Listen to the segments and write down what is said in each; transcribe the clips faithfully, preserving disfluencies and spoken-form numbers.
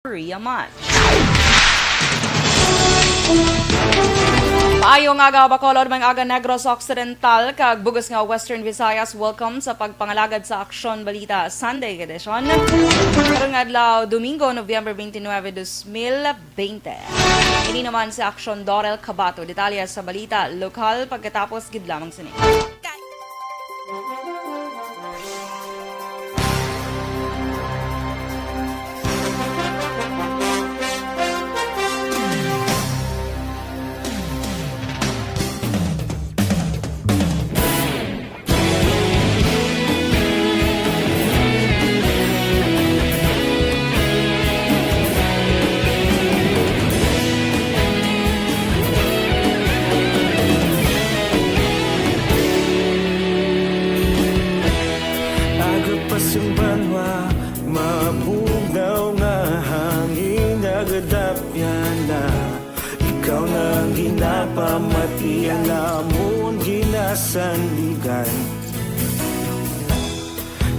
Maria Mach. Maayong aga, Bacolod, maayong aga, Negros Occidental, kag bug-os nga Western Visayas. Welcome sa pagpangalagad sa Aksyon Balita Sunday Edition. Karong adlaw, Domingo, Nobyembre twenty-nine, dos mil bente. Ini naman si Aksyon Dorel Cabato. Detalye sa balita lokal pagkatapos gid lamang sini. Agod pa sing banwa, mabugnaw nga hangin nagadapyan na. Ikaw na ang ginapamati, ang amon ginasandigan.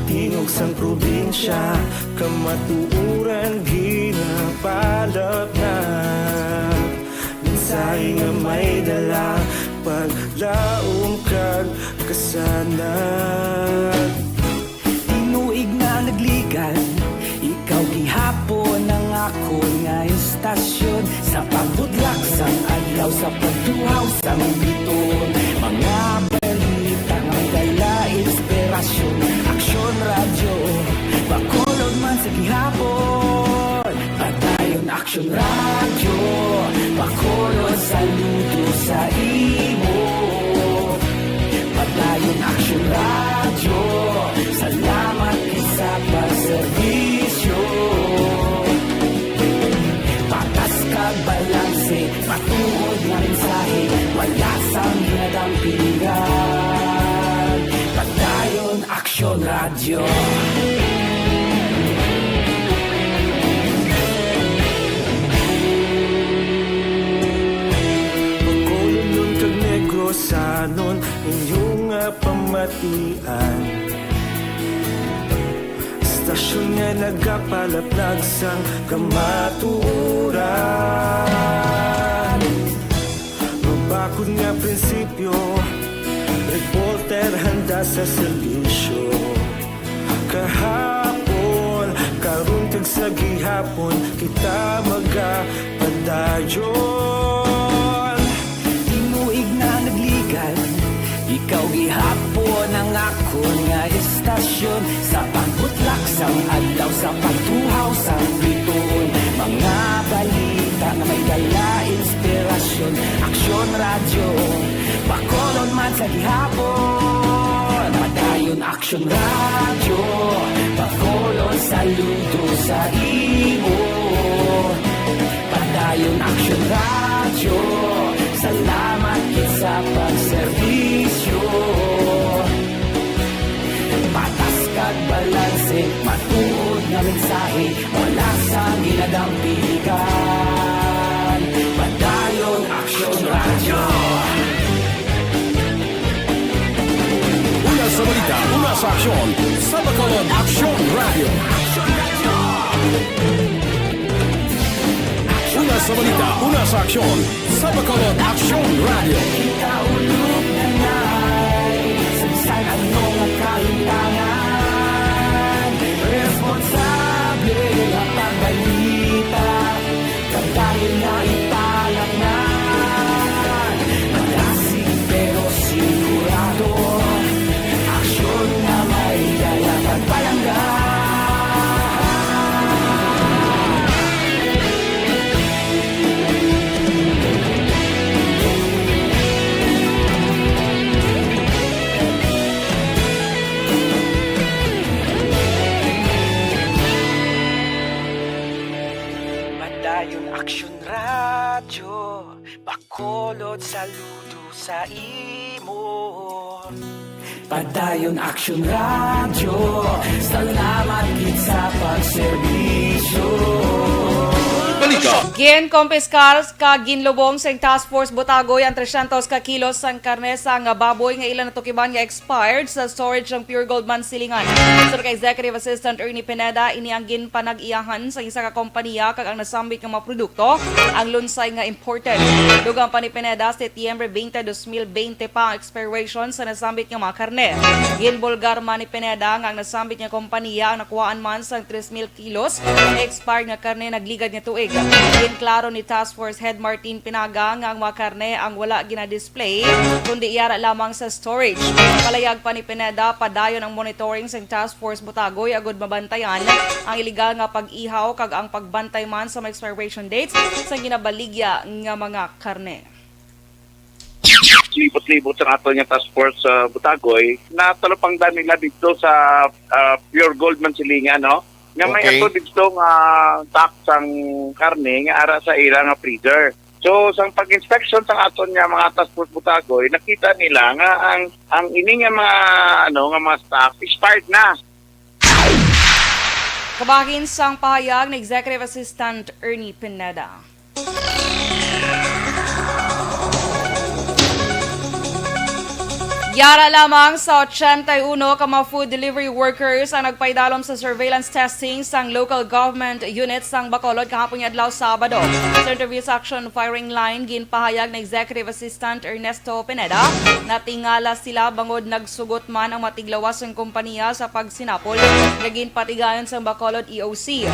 Tingog sang probinsya, kamatuoran ginapalapnag. Mensahe nga may dala, paglaom kag kasanag. Tinuig na nagligad, ikaw gihapon ang akon nga istasyon. Sa pagbudlak sang adlaw, sa pagtuhaw sang bituon, mga balita nga may dala inspirasyon. Aksyon Radyo, Bacolod man sa gihapon. Padayon Aksyon Radyo, Bacolod, saludo sa imo. Padayon Aksyon Radyo, salamat gid sa pagserbisyo. Patas kag balanse, matuod nga mensahe, wala sang ginadampigan. Padayon Aksyon Radyo. Bacolodnon kag Negrosanon, inyo nga pamatian. Istasyon nga nagapalaplag sang kamatuoran. Mabakod nga prinsipyo, reporter handa sa serbisyo. Kahapon, karon kag sa gihapon, kita magapadayon. Tinuig na nagligad, ikaw gihapon ang akon nga istasyon. Sa pagbutlak sang adlaw, sa pagtuhaw sang bituon, mga balita nga may dala inspirasyon. Aksyon Radyo, Bacolod man sa gihapon. Padayon Aksyon Radyo, Bacolod, saludo sa imo. Padayon Aksyon Radyo, salamat gid sa pagserbisyo. Patas kag balanse, matuod nga mensahe, wala sang ginadampigan. Padayon Aksyon Radyo. Una sa balita, una sa aksyon, sa Bacolod Aksyon Radyo. Una sa balita, una sa aksyon, sa Bacolod Aksyon Radyo. Kita ulog na nai, sa bisan ano nga kahintangan, responsable nga pagbalita, kag tayo na ipalaknay. Malasig pero sigurado, aksyon nga may dala kag palangga. Padayon Aksyon Radyo, Bacolod, saludo sa imo. Padayon Aksyon Radyo, salamat gid sa pagserbisyo. Balita, Ginkompiskar ka ginlubong sang Task Force Butagoy ang tresyentos ka kilos sang karne sang baboy nga ila natukiban nga expired sa storage sang Pure Gold Mansilingan. Sunod kay Executive Assistant Ernie Pineda, ini ang ginpanag-iyahan sa isa ka kompanya kag ang nasambit nga mga produkto ang lunsay nga imported. Dugang pa ni Pineda, Setyembre twenty, dos mil twenty pa ang expiration sa nasambit nga mga karne. Ginbulgar man ni Pineda nga ang nasambit nga kompanya ang nakuhaan man sang tres mil kilos nga expired nga karne nagligad nga tuig. Ginklaro ni Task Force Head Martin Pinaga nga ang mga karne ang wala ginadisplay, kundi yara lamang sa storage. Palayag pa ni Pineda, padayon ang monitoring sang Task Force Butagoy agud mabantayan ang iligal nga pag-ihaw kag ang pagbantay man sa mga expiration dates sa ginabaligya nga mga karne. Libot-libot sa ato nga task force sa Butagoy, natalupangdan nila dito sa, ah, Pure Gold Mansilingan, no? Nga may Okay. ato dito nga stock sang karne nga ara sa ila nga freezer. So, sang pag-inspection sa aton nga mga task force Butagoy, nakita nila nga ang, ang ini nga mga, ano, nga mga stock expired na. Kabahin sang pahayag ni Executive Assistant Ernie Pineda. Yara lamang sa ochenta y uno ka mga food delivery workers ang nagpaidalom sa surveillance testing sang local government unit sang Bacolod kahapon nga adlaw, Sabado. Sa interview sa Action Firing Line, ginpahayag ni Executive Assistant Ernesto Pineda, natingala sila bangod nagsugot man ang mga tiglawas sang kompanya sa pagsinapol nga ginpatigayon sang Bacolod E O C.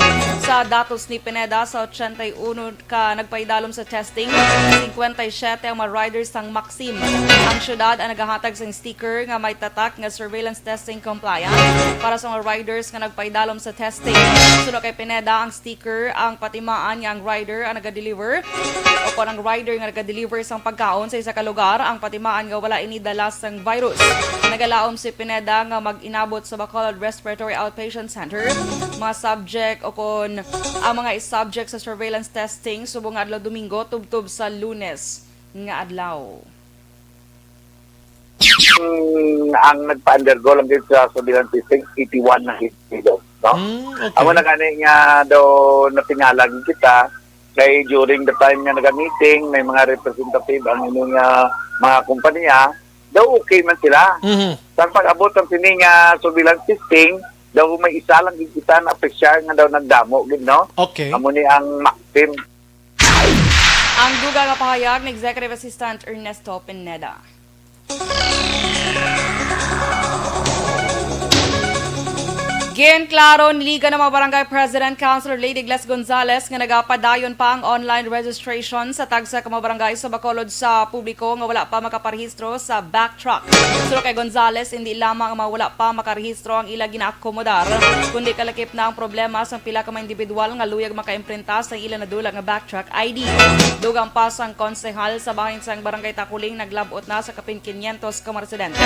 Sa datos ni Pineda, sa ochenta y uno ka nagpaidalom sa testing, singkwenta y siyete ang mga riders sang Maxim. Ang syudad ang nagahatag sang sticker nga may tatak nga surveillance testing compliant para sa mga riders nga nagpaidalom sa testing. Suno kay Pineda, ang sticker ang patimaan nga ang rider ang nagadeliver o kon ang rider nga nagadeliver sang pagkaon sa isa ka lugar ang patimaan nga wala ini dala sang virus. Nagalaom si Pineda nga mag-inabot sa Bacolod Respiratory Outpatient Center mga subject o kon ang mga subject sa surveillance testing subong nga adlaw Domingo tubtob sa Lunes nga adlaw. Mm, ang nagpa-undergo lang gid sa surveillance testing, eighty-one na gid, no? Mm, okay. Amo na gani nga daw natingala gid kita kay during the time nga naga-meeting, may mga representative ang inyong, ah, mga kompanya, daw okay man sila. Mhm. Sa pag-abot ang sini nga surveillance testing, daw may isa lang gid kita na opisyal nga daw nagdamo gid, no? Okay. Amo ni ang Maxim. Ang dugang nga pahayag ni Executive Assistant Ernesto Pineda. Ginklaro ni Liga ng mga Barangay President Councilor Lady Gles Gonzales nga nagapadayon pa ang online registration sa tagsa ka mga barangay sa Bacolod sa publiko nga wala pa makaparehistro sa Backtrack. Suno kay Gonzales, hindi lamang ang mga wala pa makarehistro ang ila ginaakomodar, kundi kalakip na ang problema sang pila ka mga individual nga luyag makaimprinta sa ila nadula nga Backtrack I D. Dugang pa sang konsehal sa bahin sang Barangay Taculing, naglab-ot na sa kapin quinientos ka mga residente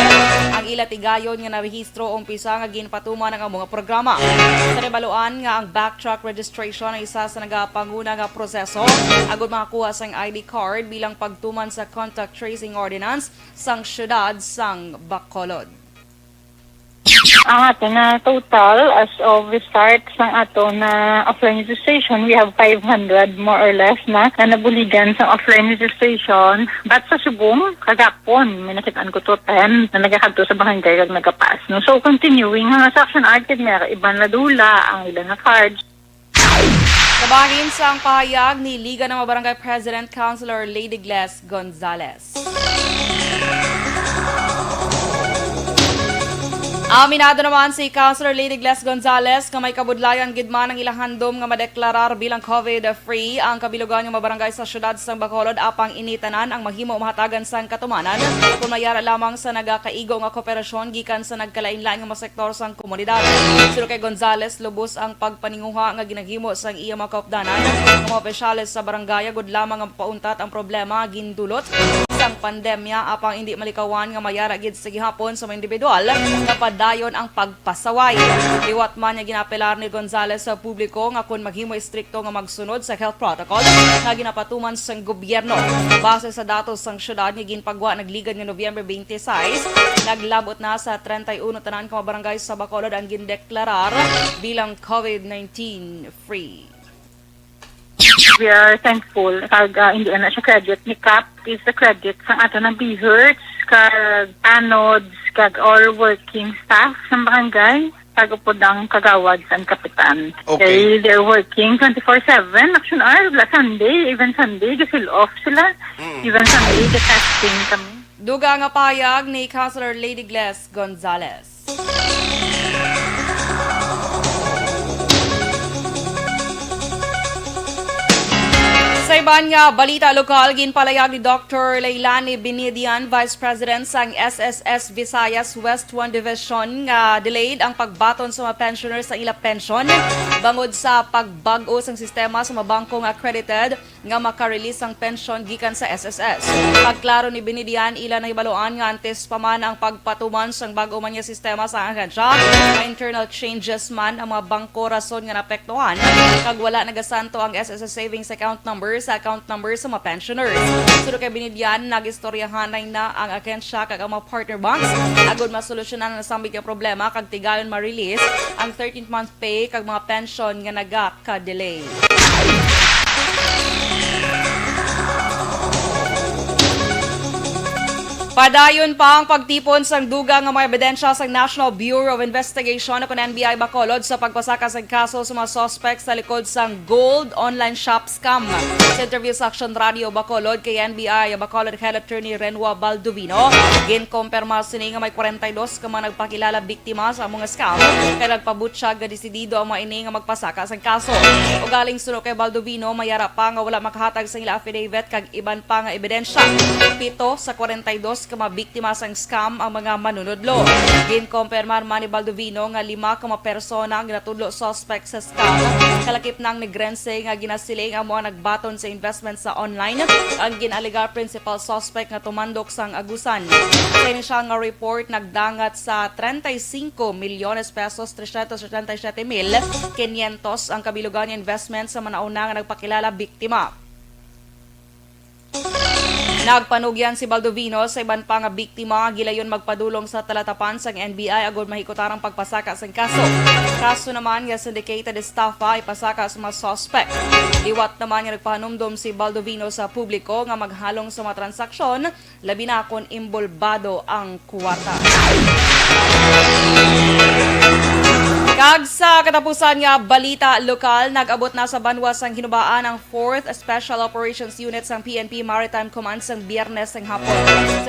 ang ila tigayon nga narehistro umpisa nga ginpatuman ang amo nga programa. Sa nahibaluan nga ang Backtrack registration ay isa sa nagapanguna nga proseso agud makakuha sang I D card bilang pagtuman sa contact tracing ordinance sang siyudad sang Bacolod. Ang ato na total as of the start sang ato na offline registration, we have five hundred more or less na, na nabuligan sa offline registration. But sa subong, kagapon, may nakit-an ko to ten na nagakadto sa barangay kag nagapas, no? So, continuing, hanggang sa Action Arcade, may iban na dula ang ilang nga cards. Kabahin sang pahayag ni Liga ng mga Barangay President Councilor Lady Gles Gonzales. Aminado naman si Councilor Lady Gles Gonzales nga may kabudlayan gid man ang ilang handom nga madeklarar bilang COVID-free ang kabilugan nga mga barangay sa siyudad sang Bacolod, apang ini tanan ang mahimo mahatagan sang katumanan kung mayara lamang sa nagakaigo nga kooperasyon gikan sa nagkalainlain nga mga sektor sang komunidad. Suno kay Gonzales, lubos ang pagpaninguha nga ginaghimo sang iya mga kaupdanan nga mga opisyales sa barangay agud lamang nga mapauntat ang problema nga gindulot sang pandemya, apang indi malikawan nga mayara gid sa gihapon sa mga individual nga padayon ang pagpasaway. Liwat man nga ginaapelar ni Gonzales sa publiko nga kon maghimo istrikto nga magsunod sa health protocol nga ginapatuman sang gobyerno. Base sa datos sang siyudad nga ginpagwa nagligad nga Nobyembre twenty-six, naglabot na sa treinta y uno tanan ka mga barangay sa Bacolod ang gindeklarar bilang COVID nineteen free. We are thankful kag, ah, hindi na siya credit ni Kap, is the credit sang ato ng BHERTs, kag tanods, kag all working staff sa barangay, kag upod ang kagawad sang kapitan. Okay. Kay they're working twenty-four seven. Action hour, wala Sunday, even Sunday, ga-seal off sila. Mm. Even Sunday, ga-testing kami. Dugang nga pahayag ni Councilor Lady Gles Gonzales. Sa iban nga balita lokal, ginpalayag ni Doctor Leilani Binidian, Vice President sang S S S Visayas West One Division, nga delayed ang pagbaton sa mga pensioners sa ila pensyon bangod sa pagbag-o sang sistema sa mga bangko nga accredited nga maka-release sang pensyon gikan sa S S S. Pagklaro ni Binidian, ila nahibaluan nga antes pa man ang pagpatuman sang bag-o man nga sistema sa ahensya, may internal changes man ang mga bangko rason nga naapektuhan kag wala nagasanto ang S S S savings account number sa account number sa mga pensioners. Suno kay Binidian, nag-istoryahanay na ang ahensya kag ang mga partner banks agod masolusyonan ang nasambit nga problema kag tigayon ma-release ang thirteenth month pay kag mga pensyon nga naga ka-delay. Padayon pa ang pagtipon sang dugang nga mga ebidensya sang National Bureau of Investigation o kon N B I Bacolod sa pagpasaka sang kaso sa mga suspect sa likod sang Gold Online Shop Scam. Sa interview sa Action Radio Bacolod kay N B I Bacolod Head Attorney Renwa Baldovino, ginkompirma sini nga may kwarenta y dos ka mga nagpakilala biktima sa amo nga scam, kay nagpabutyag nga desidido ang mga ini nga magpasaka sang kaso. Ugaling suno kay Baldovino, may ara pa nga wala makahatag sang ila affidavit kag iban pa nga ebidensya. Pito sa kwarenta y dos ka mga biktima sang scam ang mga manunodlo. Ginkompirmar man ni Baldovino nga lima ka mga persona ang ginatudlo suspect sa scam. Kalakip na ang Negrense nga ginasiling amo ang nagbaton sa investment sa online. Ang gin-alegar principal suspect nga tumandok sang Agusan. Sa inisyal nga report, nagdangat sa treinta y cinco milyones pesos, trescientos setenta y siete mil quinientos ang kabilugan nga investment sa mga nauna nga nagpakilala biktima. Nagpanugyan si Baldovino sa iban pa nga biktima nga gilayon magpadulong sa talatapan sang N B I agod mahikutan ang pagpasaka sang kaso. Kaso naman nga syndicated estafa ipasaka sa mga suspect. Liwat naman nga nagpahanumdom si Baldovino sa publiko nga maghalong sa mga transaksyon, labi na kon imbolbado ang kwarta. Kag sa katapusan nga balita lokal, nag-abot na sa banwa sang Hinubaan ang Fourth Special Operations Unit sang P N P Maritime Command sang Biyernes sang hapon.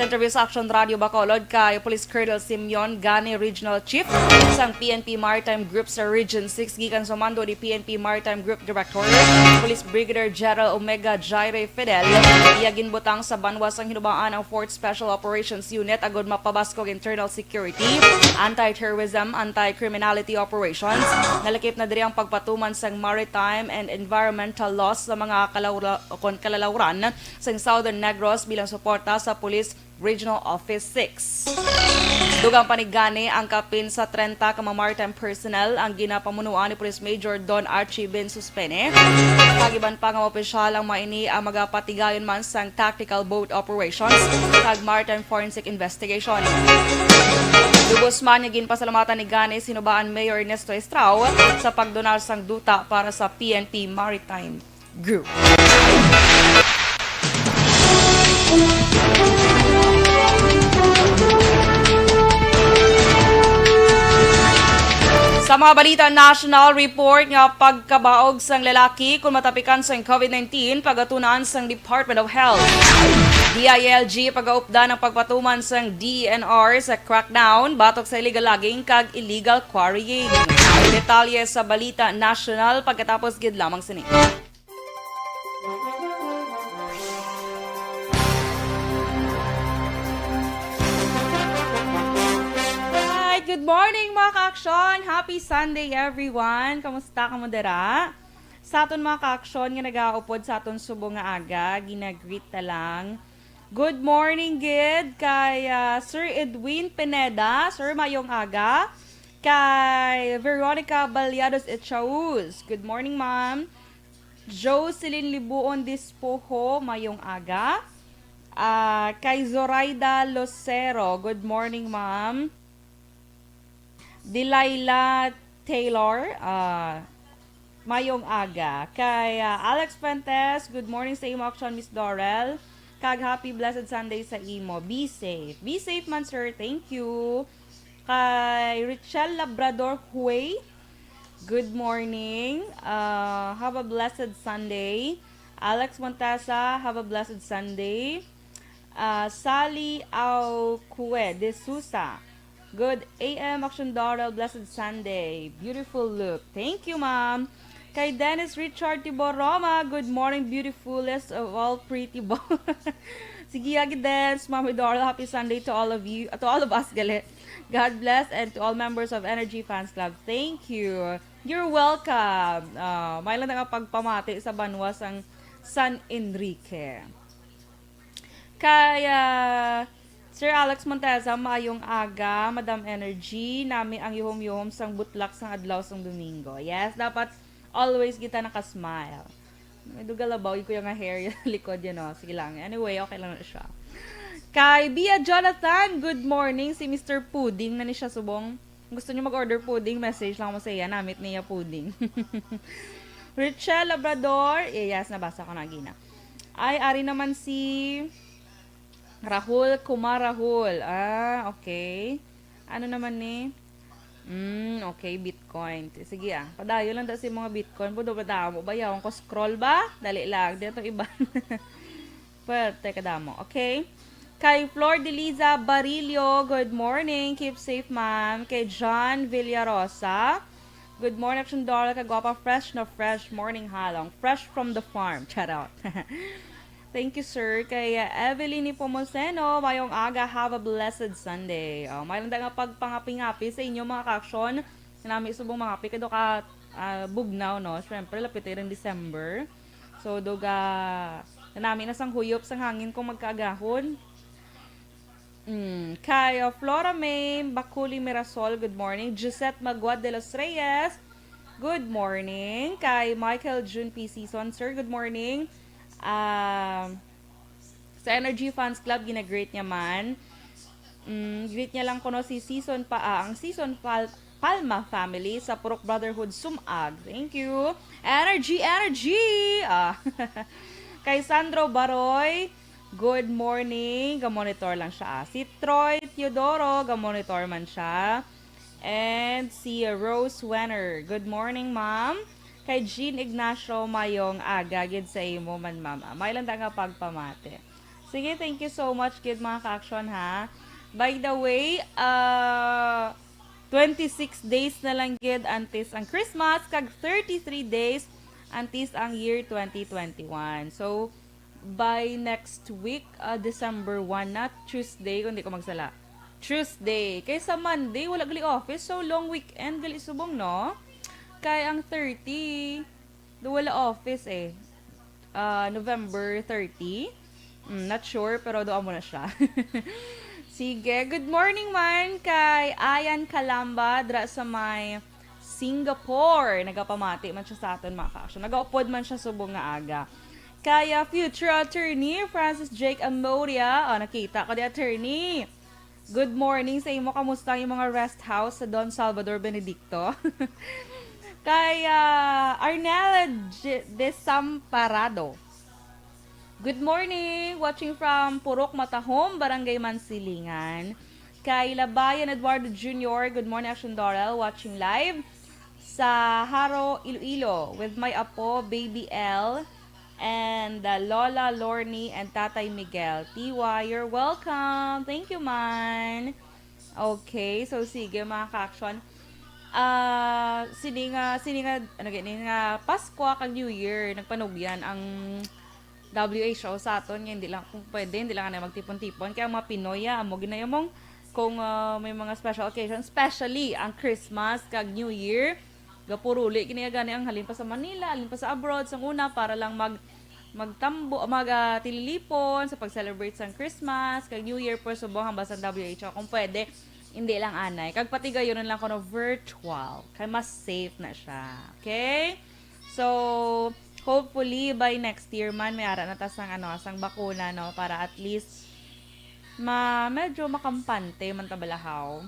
Sa interview sa Action Radio Bacolod kay Police Colonel Simeon Gani, Regional Chief sang P N P Maritime Group sa Region Six, gikan sa mando ni P N P Maritime Group Director, Police Brigadier General Omega Jaire Fidel, iya ginbutang sa banwa sang Hinubaan ang Fourth Special Operations Unit agud mapabaskog internal security, anti-terrorism, anti-criminality operations. Nalakip na diri ang pagpatuman sang maritime and environmental laws sa mga kalawra-, kon kalalawran sang Southern Negros bilang suporta sa Police Regional Office Six. Dugang pa ni gani, ang kapin sa trenta ka mga maritime personnel ang ginapamunuan ni Police Major Don Archie Bensus Pene, kag iban pa nga opisyal ang mga ini ang magapatigayon man sang tactical boat operations kag maritime forensic investigation. Lubos man nga ginpasalamatan ni gani si Hinubaan Mayor Ernesto Estrao sa pagdonar sang duta para sa P N P Maritime Group. Sa mga balita, national report nga pagkabaog sang lalaki kon matapikan sang COVID nineteen, pagatunan sang Department of Health. D I L G pagaupdan ang pagpatuman sang D E N R sa crackdown batok sa illegal logging kag illegal quarrying. Detalye sa balita national pagkatapos gid lamang sini. Alright, good morning, mga ka-aksyon. Happy Sunday, everyone. Kamusta kamo dira? Sa aton mga ka-aksyon nga nagaupod sa aton subong nga aga, ginagreet na lang. Good morning gid kay, ah, Sir Edwin Pineda. Sir, mayong aga. Kay Veronica Baliados Echauz. Good morning, ma'am. Jocelyn Libuon Dispoho, mayong aga. Ah, kay Zoraida Lucero, good morning, ma'am. Delilah Taylor, ah, Mayong aga. Kay, ah, Alex Fuentes, good morning sa imo, Action Miss Dorel. Kag happy blessed Sunday sa imo. Be safe. Be safe man, sir. Thank you. Kay Richelle Labrador Huey, good morning. Uh, have a blessed Sunday. Alex Montesa, have a blessed Sunday. Uh, Sally Aucue de Sousa, good A M, Action Dorel, blessed Sunday. Beautiful look. Thank you, ma'am. Kay Dennis Richard Tiboroma, good morning, beautifulest of all pretty bo-, Sige, agi, Dennis, Mami Dorel, happy Sunday to all of you, to all of us, gali. God bless, and to all members of Energy Fans Club, thank you. You're welcome. Ah, may lang nga pagpamati sa banwa sang San Enrique. Kay, ah, Sir Alex Monteza, maayong aga, Madam Energy. Nami ang yuhom-yuhom sang butlak sang adlaw sang Domingo. Yes, dapat always kita naka-smile. May dugal labaw, yung kuya nga hair, yung likod yun, oh. Sige lang. Anyway, okay lang na siya. Kay Bia Jonathan, good morning. Si Mister Pudding na ni siya subong. Gusto niyo mag-order pudding, message lang mo sa iya. Namit niya pudding. Richelle Labrador, eh, yes, nabasa ko na gina. Ay, ari naman si Rahul Kumar Rahul. Ah, okay. Ano naman ni? Mm, okay, Bitcoin. Sige ah, padayon lang ta si mga Bitcoin. Pudo ba damo ba? Yawan ko scroll ba? Dali lang. Di to iba. Pwerte ka damo. Okay. Kay Flor Deliza Barillo, good morning. Keep safe, ma'am. Kay John Villarosa, good morning, Action Dorel. Kagwapa, fresh na fresh. Morning halong. Fresh from the farm. Charot. Thank you, sir. Kay, uh, Evelyn Nepomuceno, mayong aga, have a blessed Sunday. Oh, may lang nga pagpangapi-ngapi sa inyo, mga ka-action. Nami subong mga pi, kado ka, ah, bugnaw, no? Siyempre, lapit rin December. So, duga, nami na sang huyop sang hangin kung magkaagahon. Mm, kay, uh, Flora May Baculi Mirasol, good morning. Gisette Magua de los Reyes, good morning. Kay Michael June P. Season, sir, good morning. Um, sa Energy Fans Club, gina-greet niya man. Mm, greet niya lang kuno si Season pa, ah, ang Season Pal-, Palma family sa Purok Brotherhood Sumag. Thank you. Energy, energy! Ah. Kay Sandro Baroy, good morning. Ga-monitor lang siya, ah. Si Troy Teodoro, ga-monitor man siya. And si Rose Wenner, good morning, ma'am. Kay Jean Ignacio, mayong aga gid sa imo man, ma'am. Ah, may lang ta nga pagpamati. Sige, thank you so much gid, mga ka-action, ha. By the way, uh, twenty-six days na lang gid antes ang Christmas, kag thirty-three days antes ang year twenty twenty-one. So, by next week, uh, December one na, Tuesday, kung di ko magsala. Tuesday. Kay sa Monday, wala gali office. So, long weekend gali subong, no? Kay ang thirty, do wala office eh. Ah, November thirty. Mm, not sure, pero doon mo na siya. Sige, good morning man kay Ayan Kalamba dra sa may Singapore. Nagapamati man siya sa aton, mga ka-action. Nagaupod man siya subong nga aga. Kaya future attorney Francis Jake Amoria. Oh, nakita ko di, attorney. Good morning sa imo. Kamusta ang imong mga rest house sa Don Salvador Benedicto? Kay, ah, Arnella J-, Desamparado. Good morning. Watching from Purok Matahom, Barangay Mansilingan. Kay Labayan Eduardo Junior, good morning, Action Dorel. Watching live sa Jaro, Iloilo with my apo, Baby L, and, uh, Lola Lorny and Tatay Miguel. Tiwa, you're welcome. Thank you, man. Okay, so sige, mga ka-action. Ah, sini nga, sini nga, ano gani, nga Pasko kag New Year, nagpanugyan ang W H O sa aton nga hindi lang, kung pwede, hindi lang na magtipon-tipon. Kaya ang mga Pinoy, ah, amo ginayamong kung, ah, may mga special occasion, especially ang Christmas kag New Year, gapuruli kini gani ang halin pa sa Manila, halin pa sa abroad, sang una para lang mag, magtambo, mag, ah, tililipon sa pag-celebrate sang Christmas kag New Year, por subong hambal sang W H O. Kung pwede, hindi lang anay. Kag pati gayunon lang kuno virtual. Kay mas safe na siya. Okay? So, hopefully, by next year man, may ara na ta sang, ano, sang bakuna, no? Para at least, ma-, medyo makampante man ta balahaw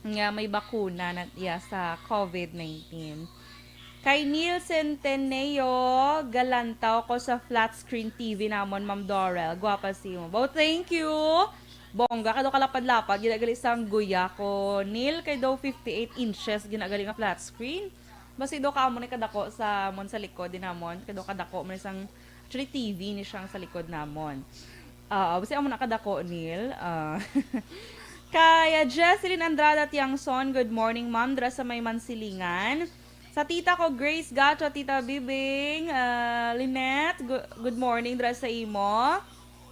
nga may bakuna na iya sa COVID nineteen. Kay Neil Centeneo, galantaw ko sa flat screen T V namon, Ma'am Dorel. Gwapa si mo. Bo, thank you. Bongga, kado kalapad-lapad. Ginagali sang guya ko. Neil, kay daw fifty-eight inches, ginagali nga flat screen. Basi do ka amo ni kadako sa mon sa likod din namon. Kay do kadako mo ni sang, actually, T V ni siyang sa likod namon. Ah, basi amo na kadako, Neil. Ah. Kay, ah, Jesseline Andrada Tiangson, good morning, ma'am. Dira sa may Mansilingan. Sa tita ko, Grace Gacho, Tita Bibing, ah, Lynette, gu-, good morning, dira sa imo.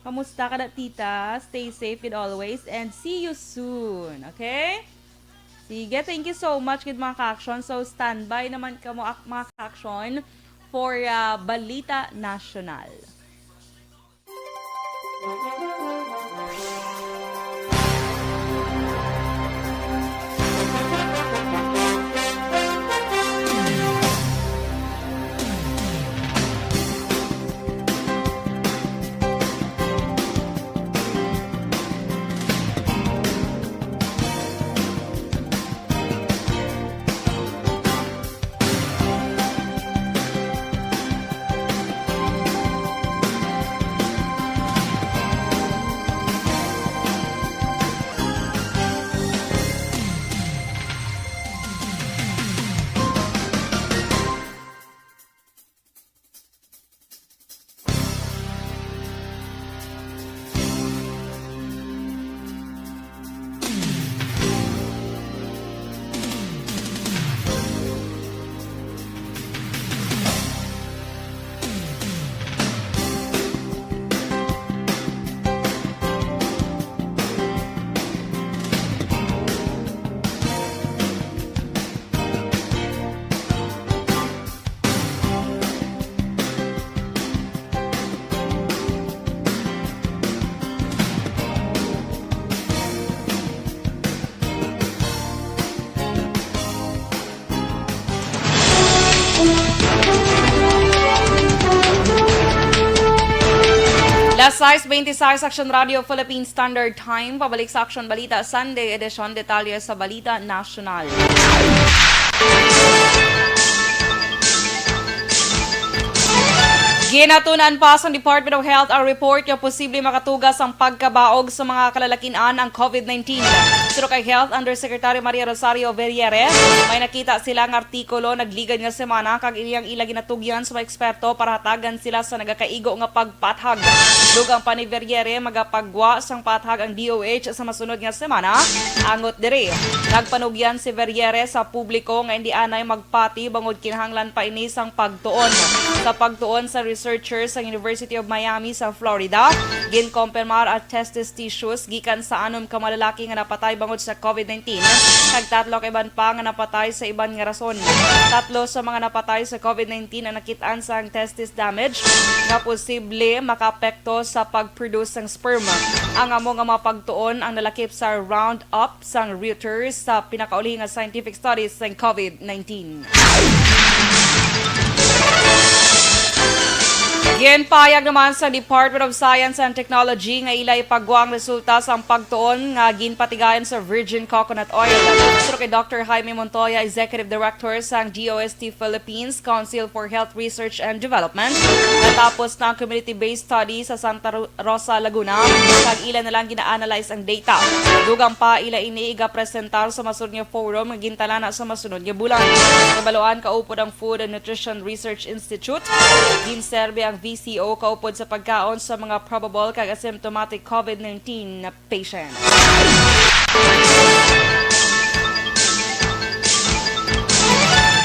Kamusta ka na, tita? Stay safe, good always, and see you soon, okay? Sige, thank you so much, good mga ka-action. So, standby naman kamo, ak-, mga ka-action, for, ah, Balita National. Las sais beintiseis, Action Radio Philippine Standard Time. Pabalik sa Action Balita Sunday Edition. Detalye sa Balita National. Ginatun-an pa sang Department of Health ang report nga posible makatugas ang pagkabaog sa mga kalalakin-an ang COVID nineteen. Suno kay Health Undersecretary Maria Rosario Verriere, may nakita sila nga artikulo nagligad nga semana, kag ini ang ila ginatugyan sa mga eksperto para hatagan sila sa nagakaigo nga pagpathag. Dugang pa ni Verriere, magapagwa sang pathag ang D O H sa masunod nga semana. Angot diri, nagpanugyan si Verriere sa publiko nga indi anay magpati bangod kinahanglan pa ini sang pagtuon. Sa pagtuon sa researcher sa University of Miami sa Florida, ginkompirmar ang testis tissues gikan sa anom ka mga lalaki nga napatay bangod sa COVID nineteen, kag tatlo ka iban pa nga napatay sa iban nga rason. Tatlo sa mga napatay sa COVID nineteen ang nakit-an sang testis damage nga posible makaapekto sa pag-produce sang sperm. Ang amo nga mga pagtuon ang nalakip sa roundup sang Reuters sa pinakauli nga scientific studies sang COVID nineteen. Ginpahayag naman sa Department of Science and Technology nga ila ipagwa ang resulta sang pagtuon nga ginpatigayon sa virgin coconut oil. Suno kay Doctor Jaime Montoya, Executive Director sang D O S T Philippines Council for Health Research and Development, natapos na ang community-based study sa Santa Ro-, Rosa, Laguna, kag ila na lang gina-analyze ang data. Dugang pa, ila ini igapresentar sa masunod nga forum nga gintalana sa masunod nga bulan. Nabaluan kaupod ang Food and Nutrition Research Institute. Ginserbe ang V C O kaupod sa pagkaon sa mga probable kag asymptomatic COVID nineteen na patient.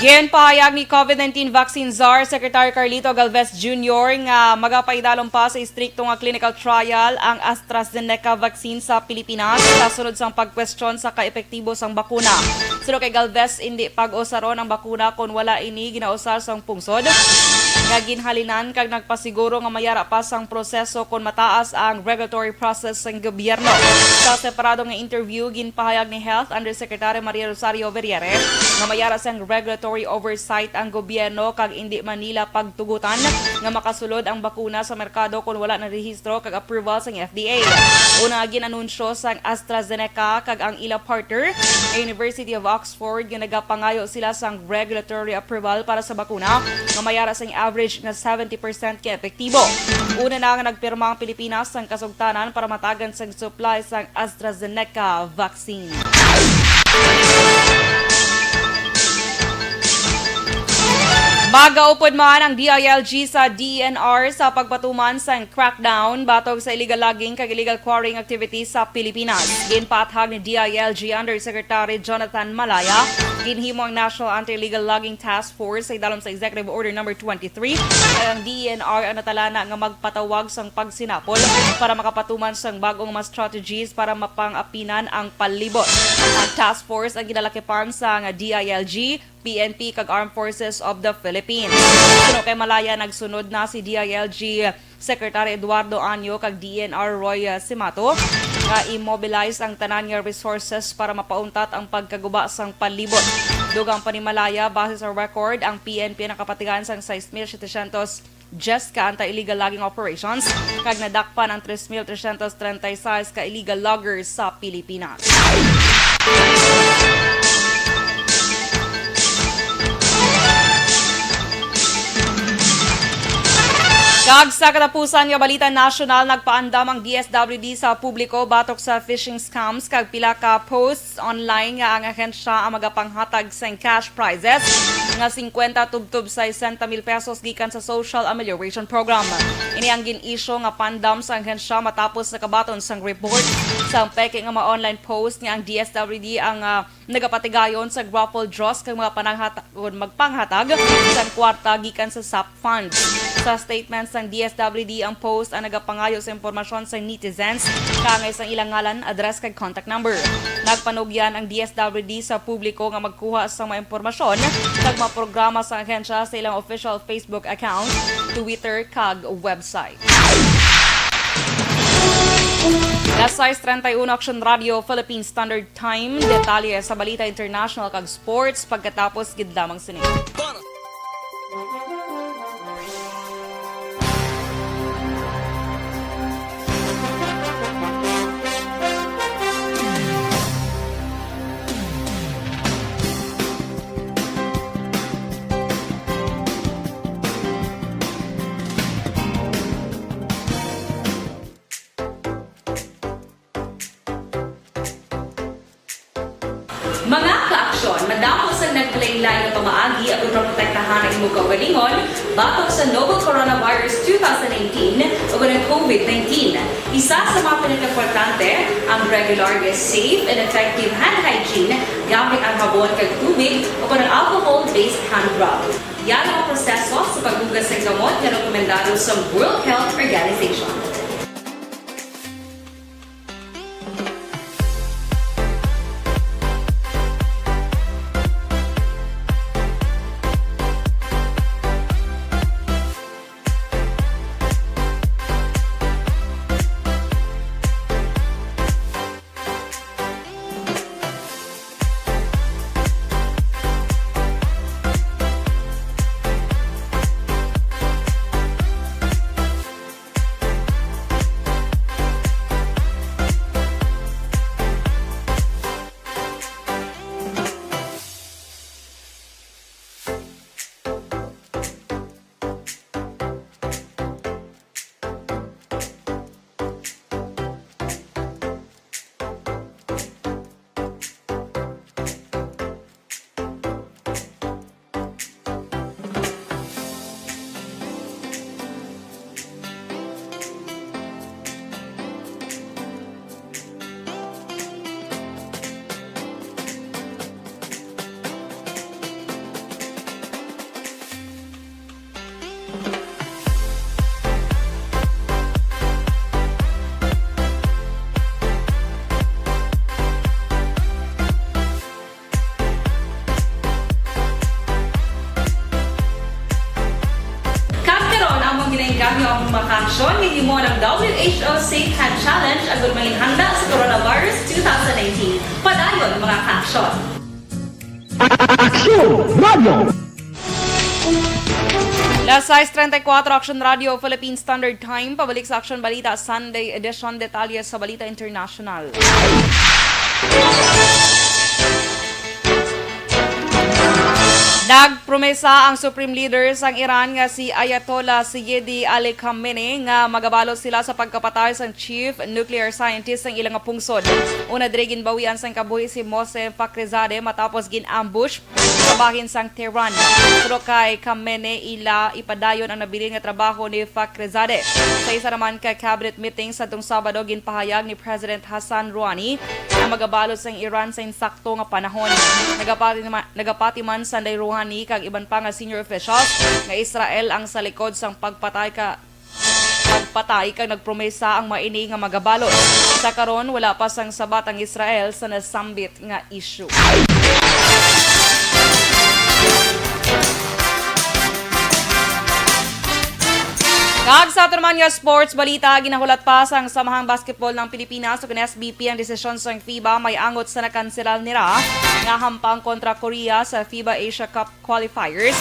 Ginpahayag ni COVID nineteen vaccine czar Secretary Carlito Galvez Junior nga magapaidalom pa sa istrikto nga clinical trial ang AstraZeneca vaccine sa Pilipinas sa sunod sang pagkwestiyon sa kaepektibo sang bakuna. Suno kay Galvez, indi pag-usaron ang bakuna kon wala ini ginausar sang pungsod nga ginhalinan, kag nagpasiguro nga mayara pa sang proseso kon mataas ang regulatory process sang gobyerno. Sa separado nga interview, ginpahayag ni Health Undersecretary Maria Rosario Verriere nga mayara sang regulatory regulatory oversight ang gobyerno kag indi man nila pagtugutan nga makasulod ang bakuna sa merkado kon wala na rehistro kag approval sang F D A. Una, gin-anunsyo sang AstraZeneca kag ang ila partner, University of Oxford, nga nagapangayo sila sang regulatory approval para sa bakuna nga may ara sang average nga seventy percent ka epektibo. Una na nga nagpirma ang Pilipinas sang kasugtanan para matagan sang supply sang AstraZeneca vaccine. Magaupod man ang D I L G sa D E N R sa pagpatuman sang crackdown batok sa illegal logging kag illegal quarrying activities sa Pilipinas. Ginpaathag ni D I L G Undersecretary Jonathan Malaya, ginhimo ang National Anti-Illegal Logging Task Force sa idalom sa Executive Order Number twenty-three, kag ang D E N R ang natalana nga magpatawag sang pagsinapol para makapatuman sang bag-ong mga strategies para mapangapinan ang palibot. Ang task force ang ginalakipan sang D I L G, P N P, kag Armed Forces of the Philippines. Suno kay Malaya, nagsunod na si D I L G Secretary Eduardo Año kag D E N R Roy, uh, Simato nga i-mobilize ang tanan nga resources para mapauntat ang pagkaguba sang palibot. Dugang pa ni Malaya, base sa record, ang P N P nakapatigan sang sais mil setecientos diyes ka anti-illegal logging operations kag nadakpan ang tres mil trescientos treinta y seis ka illegal loggers sa Pilipinas. Kag sa katapusan nga balita nasyonal, nagpaandam ang D S W D sa publiko batok sa phishing scams kag pila ka posts online nga ang ahensya ang magapanghatag sang cash prizes nga singkwenta tubtob sesenta mil pesos gikan sa Social Amelioration Program. Ini ang gin-issue nga paandam sa ahensya matapos nakabaton sang report sang peke nga mga online post nga ang D S W D ang, ah, nagapatigayon sa raffle draws kag mga pananghatag, magpanghatag sang kwarta gikan sa SAP funds. Sa statement sang D S W D, ang post ang nagapangayo sa impormasyon sa netizens kaangay sang ilang ngalan, address, kag contact number. Nagpanugyan ang D S W D sa publiko nga magkuha sa mga impormasyon kag mga programa sa ahensya sa ilang official Facebook account, Twitter, kag website. Las sais treinta y uno, Action Radio Philippine Standard Time. Detalye sa balita international kag sports pagkatapos gid lamang sini. Mga ka-aksyon, madamo sang naglain-lain nga pamaagi agud maprotektahan ang imo kaugalingon batok sa novel coronavirus two thousand nineteen o ang COVID nineteen. Isa sa mga pinakaimportante ang regular nga safe and effective hand hygiene gamit ang habon kag tubig o ang alcohol-based hand rub. Yara ang proseso sa paghugas sang kamot nga rekomendado sa World Health Organization. Kag karon, among ginaengganyo ang mga kaaksyon nga himo ng W H O Safe Hand Challenge agud manginhanda sa coronavirus two thousand nineteen. Padayon, mga kaaksyon. Aksyon Radio. Las sais treinta y cuatro, Aksyon Radio, Philippine Standard Time. Pabalik sa Aksyon Balita, Sunday edition. Detalye sa Balita International. Nagpromesa ang Supreme Leader sang Iran nga si Ayatollah Sayyidi Ali Khamenei nga magabalot sila sa pagkapatay sang chief nuclear scientist sang ila nga pungsod. Una diri, ginbawian sang kabuhi si Mohsen Fakhrizadeh matapos gin-ambush sa bahin sang Tehran. Pero kay Khamenei, ila ipadayon ang nabilin nga trabaho ni Fakhrizadeh. Sa isa naman ka cabinet meeting sa tong Sabado, ginpahayag ni President Hassan Rouhani ang magabalot sang Iran sa insakto nga panahon. Nagapati ma-, nagapati man sanday Rouhani kag iban pa nga senior officials nga Israel ang sa likod sang pagpatay ka pagpatay kag nagpromesa ang maini nga magabalot. Sa karon, wala pa sang sabat ang Israel sa nasambit nga isyu. Kag sa aton man nga sports balita, ginahulat pa sang Samahang Basketball ng Pilipinas o S B P ang desisyon sang FIBA may angot sa nakanselar nira nga hampang kontra Korea sa FIBA Asia Cup qualifiers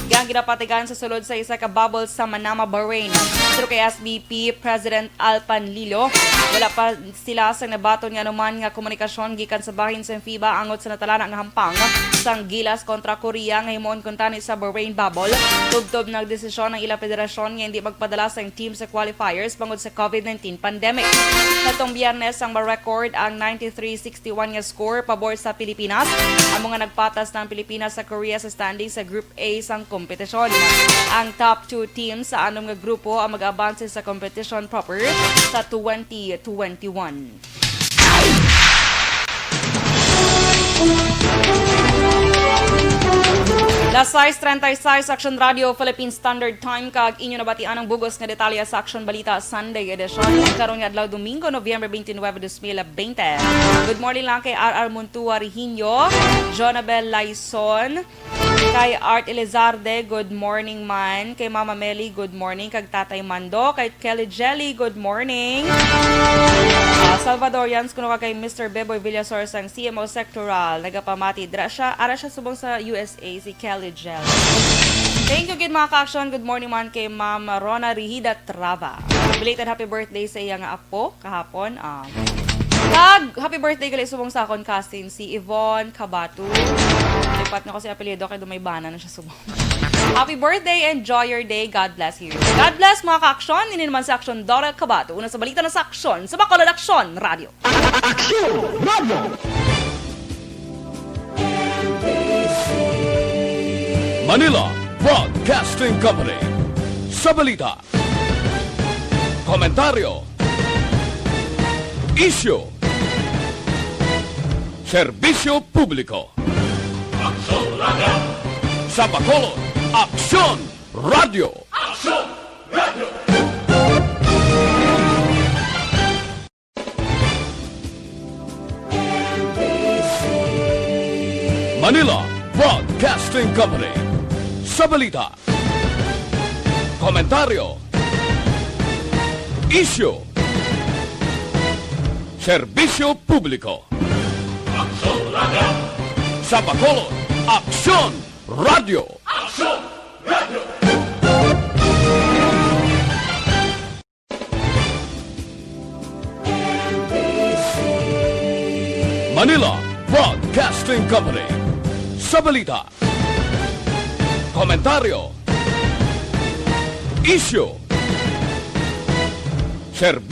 nga ginapatigan sa sulod sa isa ka bubble sa Manama, Bahrain. Pero kay S B P President Alpan Lilo, wala pa sila sang nabaton nga anuman nga komunikasyon gikan sa bahin sang FIBA angot sa natalana nga hampang sang Gilas kontra Korea nga himuon kuntani sa Bahrain bubble, tubtob nagdesisyon ang ilang federasyon nga hindi magpadala sang team sa qualifiers bangod sa COVID nineteen pandemic. Natong Biyernes, ang ma-record ang ninety-three sixty-one nga score pabor sa Pilipinas. Amo nga nagpatas na ang Pilipinas sa Korea sa standing sa Group A sang kompetisyon. Ang top two teams sa anom nga grupo ang mag-abanse sa competition proper sa twenty twenty-one. Las sais treinta y seis, Aksyon Radio, Philippine Standard Time, kag inyo nabatian ang bugos nga detalye sa Aksyon Balita Sunday Edition karon nga adlaw, Domingo, Nobyembre twenty-nine, dos mil twenty. Good morning lang kay R R Montua Rihinyo, Jonabel Laison, kay Art Elizarde, good morning man. Kay Mama Meli, good morning. Kag Tatay Mando, kay Kelly Jelly, good morning. Ah, Salvadorians, kuno ka kay Mister Beboy Villasor sang C M O Sectoral, nagapamati. Dra siya, ara siya subong sa U S A, si Kelly Jelly. Thank you gid, mga ka-aksyon. Good morning man kay Ma'am Rona Rihida Trava. Belated happy birthday sa iya nga apo kahapon. Ah, kag happy birthday gali subong sa akon cousin, si Yvonne Cabato. Lipat nga ko si apelyido kay dumay bana na siya subong. Happy birthday, enjoy your day, God bless you. God bless, mga ka-aksyon. Ini naman si Aksyon Dora Cabato. Una sa balita na sa Aksyon, sa Bacolod Aksyon Radio. Aksyon Radio. Manila Broadcasting Company. Sa balita, komentaryo, isyu, serbisyo publiko. Aksyon Radio. Sa Bacolod, Aksyon Radio. Aksyon Radio. Manila Broadcasting Company. Sa balita, komentaryo, isyu, serbisyo publiko. Aksyon Radio. Sa Bacolod, Aksyon Radio. Aksyon Radio. Manila Broadcasting Company. Sa balita, komentaryo, isyu, serbisyo